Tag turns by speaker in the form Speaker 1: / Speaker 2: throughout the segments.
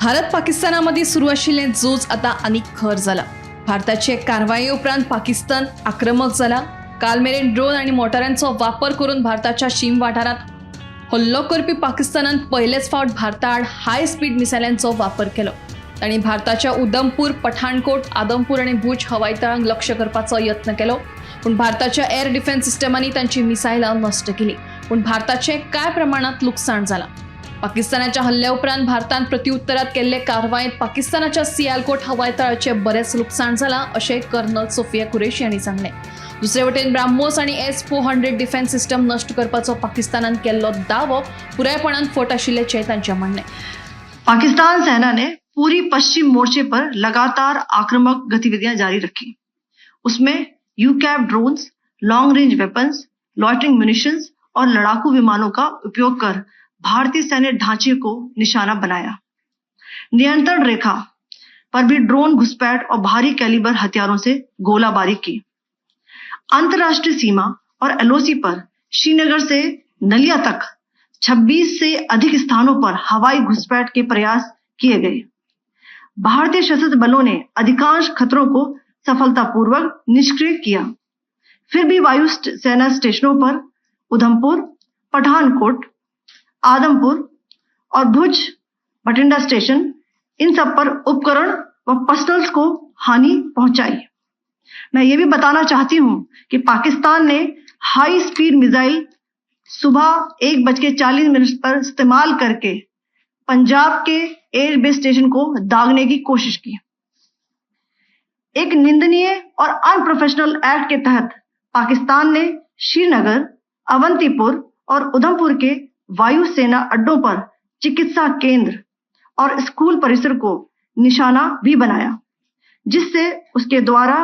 Speaker 1: भारत पाकिस्ताना मदीं सुरू आशिल्लें झूज आतां आनीक खर जालां. भारताचे कारवाये उपरांत पाकिस्तान आक्रमक जाला. काल मेरेन ड्रोन आनी मोटारांचो वापर करून भारताच्या शीम वाठारांत हल्लो करपी पाकिस्तानान पयलेच फावट भारता आड हाय स्पीड मिसायलांचो वापर केलो. तांणी भारताच्या उधमपूर, पठाणकोट, आदमपूर आनी भूज हवाई तळांक लक्ष करपाचो यत्न केलो, पूण भारताच्या एअर डिफेन्स सिस्टमांनी तांची मिसायलां नश्ट केली. पूण भारताचें कांय प्रमाणांत लुकसाण जालां. पाकिस्तानाच्या हल्ल्या उपरांत भारतान प्रत्युत्तरात केल्ले कारवायेंत पाकिस्तानाच्या सियालकोट हवाई तळाचें बरेंच लुकसाण जालां, अशें कर्नल सोफिया कुरेशी हांणी सांगलें. दुसरे वटेन ब्राह्मोस आनी S-400 defence system नश्ट करपाचो पाकिस्तानान केल्लो दावो पुरायपणान फट आशिल्ल्याचें तांचें म्हणणें.
Speaker 2: पाकिस्तान सेना ने पूरी पश्चिम मोर्चे पर लगातार आक्रामक गतिविधियां जारी रखी. उसमें UCAV drones, long range weapons, loitering munitions और लड़ाकू विमानों का उपयोग कर भारतीय सैन्य ढांचे को निशाना बनाया. नियंत्रण रेखा पर भी ड्रोन घुसपैठ और भारी कैलिबर हथियारों से गोलाबारी की. अंतर्राष्ट्रीय सीमा और एलओसी पर श्रीनगर से नलिया तक 26 से अधिक स्थानों पर हवाई घुसपैठ के प्रयास किए गए. भारतीय सशस्त्र बलों ने अधिकांश खतरों को सफलतापूर्वक निष्क्रिय किया. फिर भी वायु सेना स्टेशनों पर उधमपुर, पठानकोट, आदमपुर और भुज, बठिंडा स्टेशन, इन सब पर उपकरण व पर्सनल्स को हानि पहुंचाई. मैं ये भी बताना चाहती हूं कि पाकिस्तान ने हाई स्पीड मिसाइल सुबह 1:40 पर इस्तेमाल करके पंजाब के एयरबेस स्टेशन को दागने की कोशिश की. एक निंदनीय और अनप्रोफेशनल एक्ट के तहत पाकिस्तान ने श्रीनगर, अवंतीपुर और उधमपुर के वायुसेना अड्डों पर चिकित्सा केंद्र और स्कूल परिसर को निशाना भी बनाया, जिससे उसके द्वारा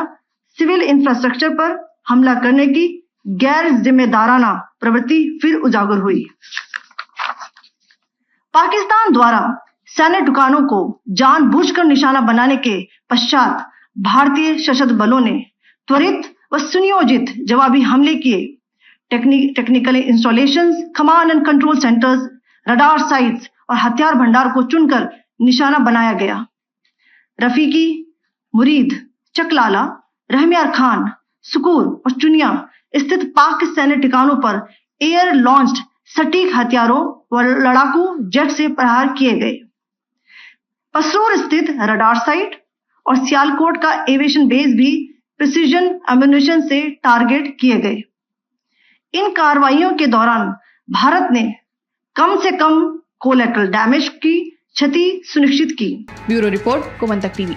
Speaker 2: सिविल इंफ्रास्ट्रक्चर पर हमला करने की गैर जिम्मेदाराना प्रवृत्ति फिर उजागर हुई. पाकिस्तान द्वारा सैन्य ठिकानों को जानबूझकर निशाना बनाने के पश्चात भारतीय सशस्त्र बलों ने त्वरित व सुनियोजित जवाबी हमले किए. Technical installations, command and control centers, radar sites और हथियार भंडार को चुनकर निशाना बनाया गया. रफीकी, मुरीद, चकलाला, रहमियार खान, सुकूर और चुनिया स्थित पाक सैन्य ठिकानों पर एयर लॉन्च्ड सटीक हथियारों व लड़ाकू जेट से प्रहार किए गए. पसरूर स्थित रडार साइट और सियालकोट का एविएशन बेस भी प्रिसीजन एम्युनिशन से टारगेट किए गए. इन कार्रवाइयों के दौरान भारत ने कम से कम कोलेटरल डैमेज की क्षति सुनिश्चित की.
Speaker 1: Bureau report, Gomantak TV.